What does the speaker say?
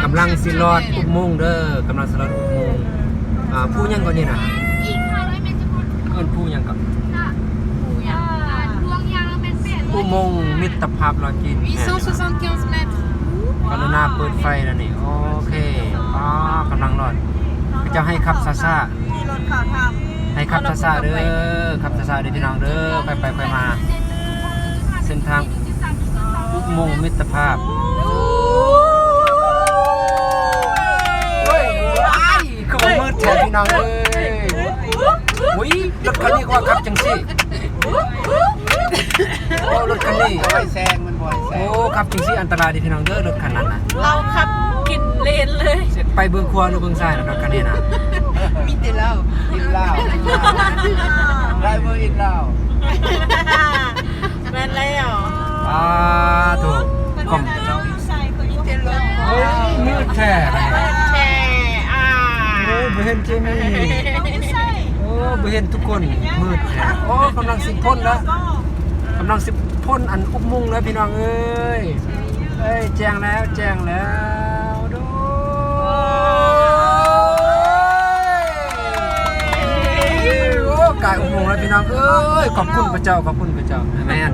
ກຳລັງຊິລອດອຸບມຸງເດີ ກຳລັງຊິລອດອຸບມຸງ. ອ່າ ພູຫຍັງເກາະນີ້ນະ? ເອີ້ນພູຫຍັງເກາະ? ອຸບມຸງມິດຕະພາບລາວຈີນ. ແມ່ນຢູ່. ກະລຸນາເປີດໄຟແລ້ວນີ້. ໂອເຄ. ອໍ ກຳລັງລອດ. ເຂົາເຈົ້າໃຫ້ຂັບຊ້າໆ. ຂີ່ລົດເຂົ້າຖ້ຳ ໃຫ້ຂັບຊ້າໆເດີ ຂັບຊ້າໆເດີພີ່ນ້ອງເດີ ຄ່ອຍໄປຄ່ອຍມາ. ເສັ້ນທາງອຸບມຸງມິດຕະພາບ. ໂອ້ຍ ຄືວ່າມືດແທ້ພີ່ນ້ອງເອີຍ. ອຸ້ຍ ລົດຄັນນີ້ກໍວ່າຂັບຈັ່ງຊີ້. ໂອ້ ລົດຄັນນີ້ ບໍ່ໃຫ້ແຊງ ມັນບໍ່ໃຫ້ແຊງ. ໂອ້ ຂັບຈັ່ງຊີ້ອັນຕະລາຍເດ້ພີ່ນ້ອງເດີ ລົດຄັນນັ້ນນະ. ລາວຂັບກິນເລນເລີຍ. ໄປເບິ່ງຂວາຫຼືເບິ່ງຊ້າຍນະ ລົດຄັນນີ້ນະ. ມີແຕ່ລາວ ກິນລາວ ໄດ້ເບິ່ງກິນລາວ. ແມ່ນແລ້ວ. ອາ ໂທ້ ຂອງ ມີແຕ່ລົດ. ໂອ້ຍ ມືດແທ້ບາດນີ້. ແທ້ ອາ ໂອ້ຍ ບໍ່ເຫັນເຈມີ. ໂອ້ ບໍ່ເຫັນທຸກຄົນ ມືດແທ້. ໂອ້ ກຳລັງຊິພົ້ນລະ ກຳລັງຊິພົ້ນອັນອຸບມຸງແລ້ວພີ່ນ້ອງເອີຍ. ເອີຍ ແຈ້ງແລ້ວ ແຈ້ງແລ້ວ. ໂອ້ຍ ໂອ້ ກາຍອຸບມຸງແລ້ວພີ່ນ້ອງເອີຍ. ຂອບຄຸນພະເຈົ້າ ຂອບຄຸນພະເຈົ້າ. ແມ່ນ